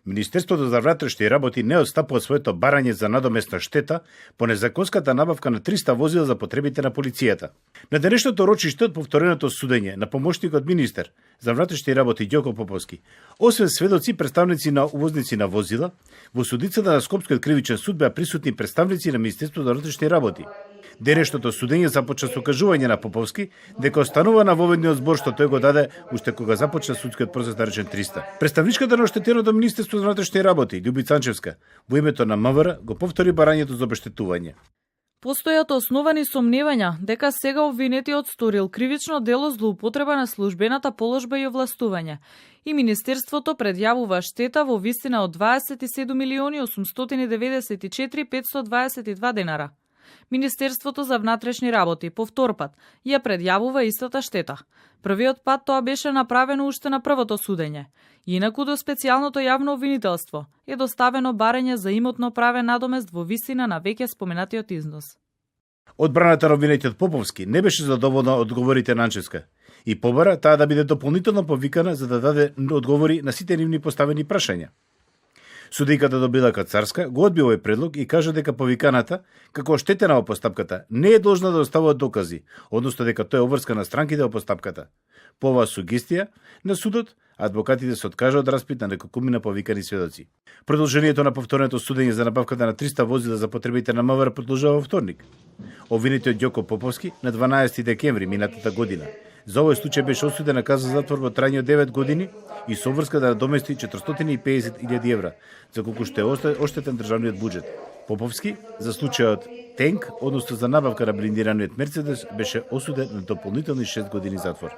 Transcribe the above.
Министерството за внатрешни работи не отстапува своето барање за надоместна штета по незаконската набавка на 300 возила за потребите на полицијата. На денешното рочиште од повтореното судење на помошникот министер за внатрешни работи Ѓоко Поповски, освен сведоци представници на увозници на возила, во судицата на Скопскиот кривичен суд беа присутни представници на Министерството за внатрешни работи. Денешното судење започна со кажување на Поповски дека останува на воведниот збор што тој го даде уште кога започна судскиот процес наречен 300. Представничката на оштетеното Министерство за внатрешни работи Љубица Анчевска во името на МВР го повтори барањето за обештетување. Постојат основани сомневања дека сега обвинетиот сторил кривично дело злоупотреба на службената положба и овластување и Министерството предјавува штета во висина од 27.894.522 денара. Министерството за внатрешни работи по втор пат ја предјавува истата штета. Првиот пат тоа беше направено уште на првото судење. Инаку до специјалното јавно обвинителство е доставено барање за имотно правен надомест во висина на веќе споменатиот износ. Одбраната на обвинетиот Поповски не беше задоволна од одговорите на Анчевска и побара таа да биде дополнително повикана за да даде одговори на сите нивни поставени прашања. Судиката Добрилака Царска го одби овој предлог и кажа дека повиканата, како оштетена во постапката, не е должна да оставува докази, односно дека тоа е обврска на странките во постапката. По оваа сугестија на судот, адвокатите се откажа од распит на неколкумина повикани сведоци. Продолжението на повторното судење за набавката на 300 возила за потребите на МВР продолжува во вторник. Обвинетиот Ѓоко Поповски на 12 декември минатата година за овој случај беше осуден на казна затвор во трајање од 9 години и со обврска да надомести 450.000 евра, за колку што е оштетен државниот буџет. Поповски за случајот Тенк, односно за набавка на блиндираниот Мерцедес, беше осуден на дополнителни 6 години затвор.